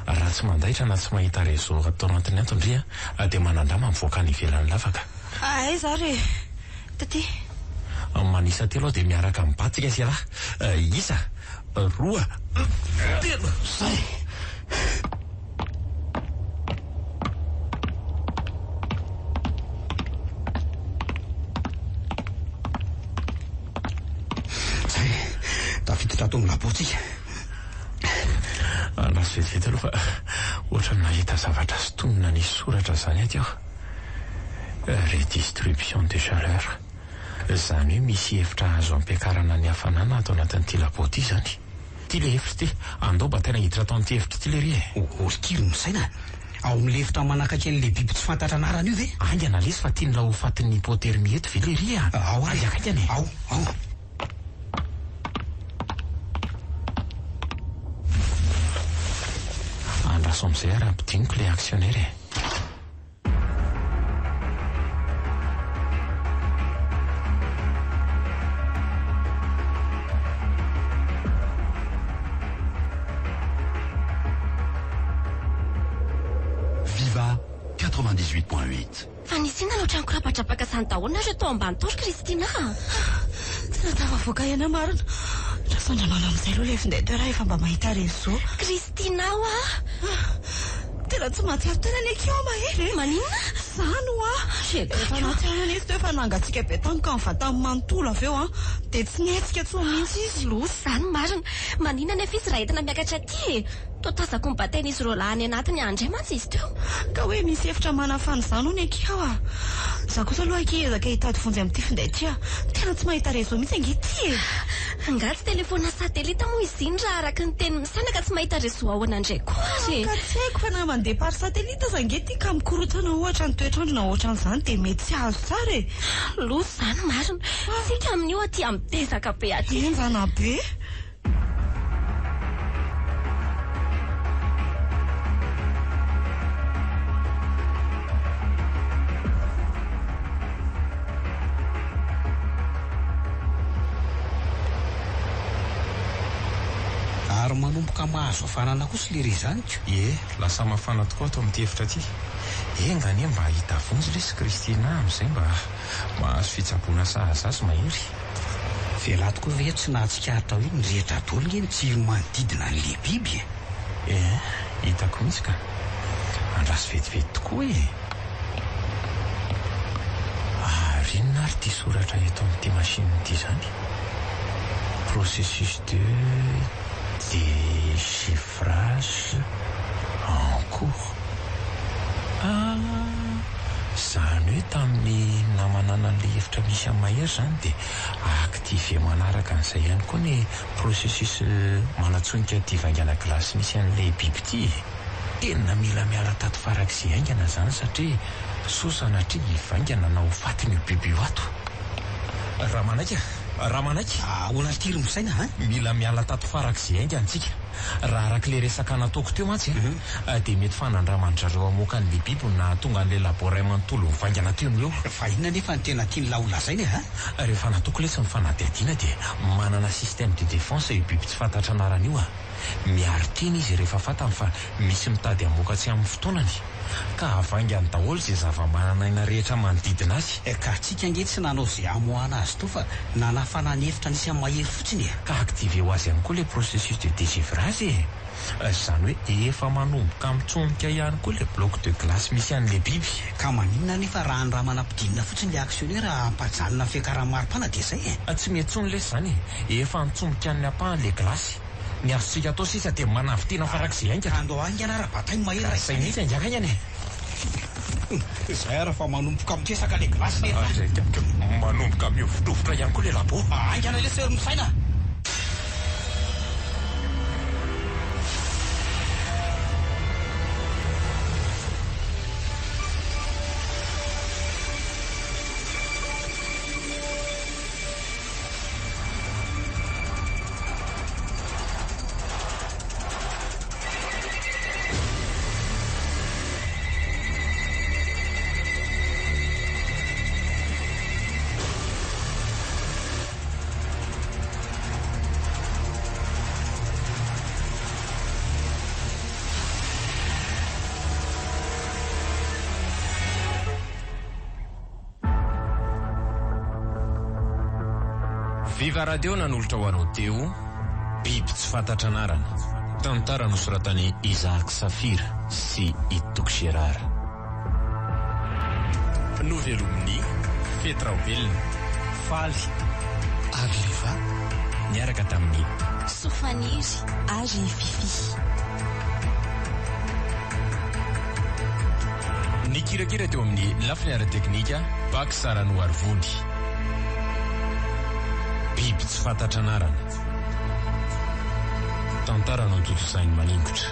Raha tsy mandaitra na tsy mahita réseau ato anatin'ny ato ndry a, dia manandrama mivoaka any ivelan'ny lavaka. Aiza ary e? Taty. Manisa telo aho dia miaraka mibatsika sy ialahy. Isa, roa, telo. Zay. Zay, tafiditra ato amin'ny labo tsika. Andraso vetivety aloha fa ohatran'ny nahita zavatra sintonina nisy soratra izany aty aho. Redistribution de chaleur. Izany hoe misy efitra azo ampiakarana ny hafanana ato anatin'ity labo ity izany. Ity ilay efitra ity. Andao mba tena hiditra ato amin'ity efitra ity lery e. Ory kely ny saina. Ao amin'ilay efitra manakaiky an'ilay biby tsy fantatra anarana io ve? Haingana lesy fa tian'ilay ho fatin'ny hypothermie eto ve lery a? Ao ary e. Haingana e. Ao, ao. Andraso amin'izay ary ampidiniko ilay actionnaire e. Viva 98.8. Fa nisy inona no ohatran'ny korapadrapaka izany daholo nareo tao ambany tao ry Christina a? Tsy nahatafavoaka ahy ianao marina. Lasa andramana amin'izay aloha ilay finday teo raha efa mba mahita réseau. Christina hoa! Tena tsy mahatsiaro tena anie akia aho Mahery e! Maninona? Izany hoa! Efa nahatsiaro anie izy teo fa nangatsiaka be tampoka ny vatany manontolo avy eo an! Dia tsy nihetsika intsony mihitsy izy. Loza izany marina! Maninona anefa izy raha entina miakatra aty e? Toa tazako nibatain'izy roalahy any anatiny any indray mantsy izy teo. Ka hoe misy efitra manafana izany hono akia aho a! Izaho kosa aloha akia hiezaka hitady vonjy amin'ity finday ity a! Tena tsy mahita réseau mihitsy ange ity e! Angaha tsy telefaonina satelita moa izy iny raha araka ny tenin'i Misaina ka tsy mahita réseau ahoana indray koa ary e! Ka tsy haiko fa na mandeha par satellite aza ange ity ka mikorontana ohatra ny toetr'andro na ohatran'izany dia mety tsy azo tsara e! Loza izany marina! Tsika amin'io aty amin'ny dezaka be aty. Henjana be! Ary manomboka mahazo hafanana kosa lery izany ko. Ie, lasa mafana tokoa ato amin'ity efitra ity. Enga anie mba hahita vonjy lesy Christina amin'izay mba mahazo fitsaboana sahaza azy Mahery. Vela tokoa ve tsy nahatsikaritra hoe nirehitra daholo nge ny jiro manodidina an'le biby e? Eh, hitako mihitsy ka. Andraso vetivety tokoa e! Ary inona ary ity soratra eto amin'ity machine ity izany? Processus de déchiffrage en cours. fanalana an'ilay efitra misy an'i Mahery izany dia activer manaraka an'izay ihany koa ny processus manatsonika ity vaingana glace misy an'ilay biby ity e! Tena mila miala tato farak'izay haingana izany satria soa sanatria hivaingana na ho fatin'io biby io ato. Raha manaiky a! Raha manaiky! Ahoana ity ry misaina a? Mila miala tato farak'izay haingana tsika. Raha araka ilay resaka nataoko teo mantsy a, dia mety fanandraman-dry zareo hamoaka an'ilay biby no nahatonga an'ilay labo iray manontolo nivaingana teo no eo. Fa inona anefa no tena tian'lah ho lazaina e a? Rehefa nataoko lesy ny fanadihadiana dia manana système de défense io biby tsy fantatra anarana io a. Miaro tena izy rehefa fantany fa misy mitady hamoaka tsy amin'ny fotoanany. Ka avaingany daholo izay zava-manan'aina rehetra manodidina azy. Ka tsika ange tsy nanao izay hamoahana azy teo fa nanafana ny efitra nisy an'i Mahery fotsiny e! Ka activer ho azy ihany koa ilay processus de dégivrage e! Izany hoe efa manomboka mitsonika ihany koa ilay bloc de glace misy an'ilay biby. Ka maninona anefa raha andramana ampidinina fotsiny ilay actionnaire hampajanona ny fiakaran'ny maripana dia izay e! Tsy mety intsony lesy izany e! Efa nitsonika ny ampahany ilay glace. Ny azontsika atao sisa dia manavy tena farak'izay haingana. Andao haingana ary bataio mahery raha izay mihitsy haingana haingana e! Izay ary fa manomboka mitresaka ilay glace nefa. Manomboka mihovitrovitra ihany koa ilay labo. Haingana lesy ry misaina a! Viva Radio nanolotra ho anao teo Biby tsy fantatra anarana, tantara nosoratan'i Isaac Safira sy i Toky Gérard. Novelomin'i Fety Raobelina, Faly ary Liva niaraka tamin'i. Sofaniry ary Fiffi. Nikirakira teo amin'ny lafiny ara-teknika, Pax Ranoarivony. Biby tsy fantatra anarana. Tantara notontosain'i Maningotra.